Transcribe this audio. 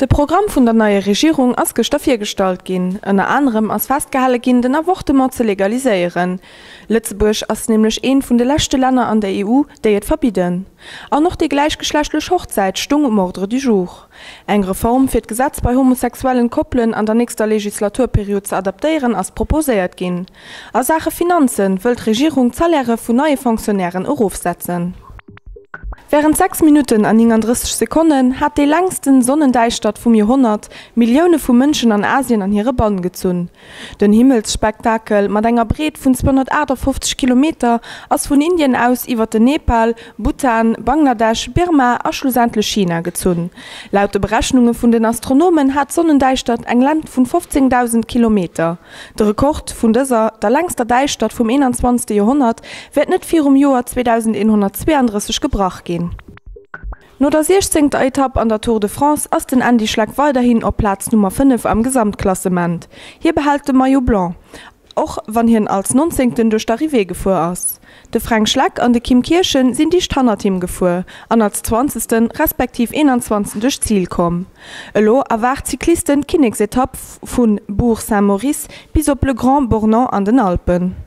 De Programm vun der neier Regierung ass gëschter virgestallt ginn. Ënner anerem ass festgehale ginn, den Avortement ze legaliséieren. Lëtzebuerg ass nämlech eent vun de leschte Länner an der EU, déi et verbidden. An och déi gläichgeschlechtlech Hochzäit stung um Ordre du jour. Eng Reform, fir d'Gesetz bei homosexuellen Koppelen an der nächster Legislaturperiod ze adaptéieren, ass proposéiert ginn. A Saache Finanze wëll d'Regierung d'Salairë vun neie Fonctionnairen erofsetzen. Wärend 6 Minutten an 39 Sekonnen hat déi längsten Sonnendäischtert vum Joerhonnert Millioune vu Mënschen an Asien an hire Bann gezunn. Den Himmelsspektakel mat enger Breet vun 258 Kilometer ass vun Indien aus iwwer den Nepal, Bhutan, Bangladesch, Birma a schlussendlech China gezunn. Laut de Berechnunge vun den Astronomen hat d'Sonnendäischtert eng Längt vun 15.000 Kilometer. De Rekord vun dëser, der längster Däischtert vum 21. Joerhonnert, wäert net virum Joer 2132 gebrach ginn. No der siechzéngter Etapp an der Tour de France ass den Andy Schleck weiderhin op Plaz Nummer 5 am Gesamtklassement. Hie behält de Maillot Blanc, och wann hien als Nonzéngten duerch d'Arrivée gefuer ass. De Fränk Schleck an de Kim Kirchen sinn dicht hannert him gefuer an als zwanzegsten respektiv eenanzwanzegsten duerch d'Zil komm. Elo erwaart d'Cyclisten d'Kinneksetapp vu Bourg-Saint-Maurice bis op Le Grand-Bornand an den Alpen.